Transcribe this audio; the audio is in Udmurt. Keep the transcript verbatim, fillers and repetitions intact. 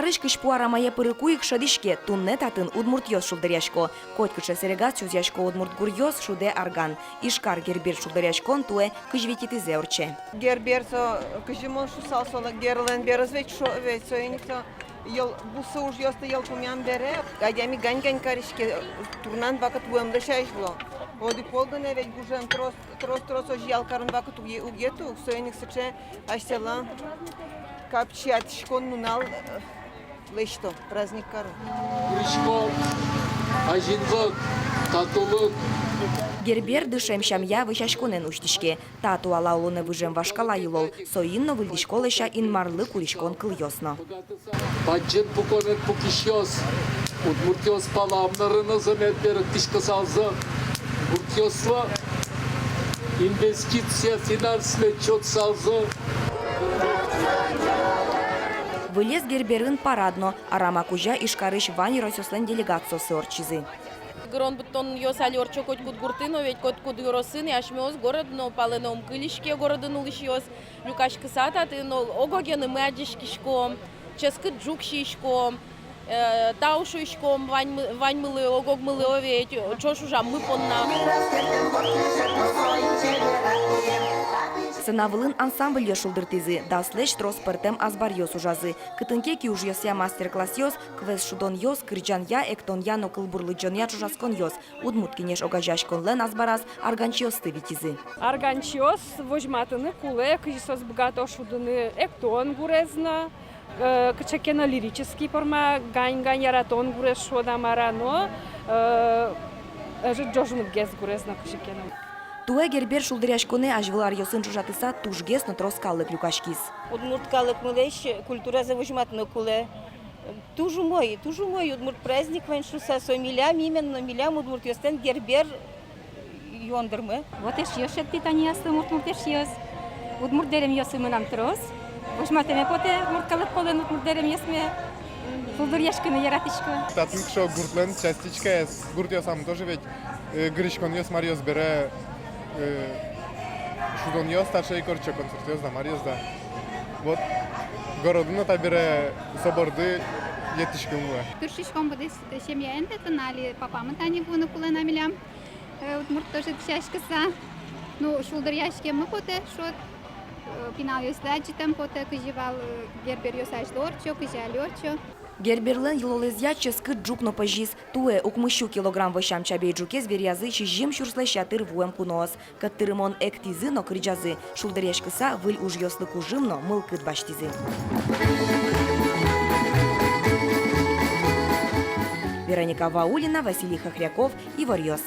Ижкарысь Кызьпу арамае пырыку ик шӧдӥське: туннэ татын удмуртъёс шулдыръясько. Котькыӵе сэрегаз чузъясько удмурт гуръёс, шудэ арган. Ижкар Гербер шулдыръяськон туэ кызь витетӥзэ ортче. Гербер со, кызьы мон шусал, солы герлэн берыз ведь шуо ведь, соин ик со йӧл, бусы ужъёсты йӧлпумъям бере адями гань-гань кариське, турнан вакыт вуэмлэсь азьло. Одӥг пол гинэ ведь гужем, трос, трос, трос озьы ял карон вакыт уг е-, уг еты ук, соин ик сыӵе асьсэлэн капчиятӥськон нунал, э, лэсьто, праздник каро. Куриськон, азинлык, татулык. Гербер дышем сямъя вӧсяськонэн усьтӥське. Та туала улонэ выжем вашкала йылол, соин но выльдӥсько, лэся, инмарлы куриськон кылъёс но. Бадӟым пуконэн пукисьёс, удмуртъёс пала ымнырынызы мед берыктӥськысалзы, гуртъёслы инвестиция, финанс мед сётысалзы. Вылез Герберын парад но. Арама кузя Ижкарысь вань ёросъёслэн делегациоссы ортчизы. Гырон-быдтонъёс али ортчо котькуд гуртын но ведь, котькуд ёросын, и асьмеос город но палэнэ ум кылиське, городын улӥсьёс. Люкаськыса татын но ог-огенымы адӟиськиськом, ческыт ӝук сииськом, э, тау шуиськом ваньмы-, ваньмылы, ог-огмылы, о ведь, ӵош ужаммы понна. Сцена вылын ансамбльёс шулдыртӥзы, даслэсь трос пӧртэм азбаръёс ужазы. Кытын ке киужъёсъя мастер-классъёс, квест-шудонъёс, кырӟанъя, эктонъя но кылбур лыдӟонъя ӵошатсконъёс. Удмурт Кенеш огазеяськонлэн азбараз арганчиосты витизы. Арганчиос возьматыны кулэ, кызьы соос быгато шудыны эктон гурез но, э, кыӵе ке но лирический порма, гань-гань яратон гурез шуод-а, мар-а, но, э, ӧжыт ӝожлыкгес гурез но кызьы ке но. Туэ Гербер шулдыръяськонэ азьвыл аръёсын ӵошатыса тужгес но трос калык люкаськиз. Удмурт калыкмылэсь культуразэ возьматыны кулэ. Туж умой, туж умой удмурт праздник вань шуыса, со милям именно, милям удмуртъёслэн Гербер юондырмы. Вот эшъёс шедьтӥ тани аслым, удмурт эшъёс. Удмурт дэремъёсы мынам трос. Возьматэме потэ удмурт калык пӧлын удмурт дэремъёсме. Шулдыръяськыны яратӥсько. Татын ик шуо гуртлэн частичкаез, гуртъёсамы тоже ведь, э, гырыськонъёс, маръёс бере, э, шудонъёс таӵе ик ортчо, концертъёс да, маръёс да. Вот городын но табере со борды йӧтӥськом вал. Тыршиськом быдэс семьяен татын, али папамы тани вуыны кулэ на милям, э, удмурт тоже дӥсяськыса. Ну, шулдыръяськеммы потэ, шуод, э, пиналъёслы адӟытэм потэ, кызьы вал, э, Герберъёс азьло ортчо, кызьы али ортчо. Герберлэн йылолэзъя ческыт ӝук но пӧзиз. Туэ укмыссю килограмм вӧсям чабей ӝукез веръязы сизьым сюрслэсь ятыр вуэм куноос. Кӧттырымон эктӥзы но кырӟазы, шулдыръяськыса выль ужъёслы кужым но мылкыд басьтӥзы. Вероника Ваулина, Василий Хохряков, «Иворъёс».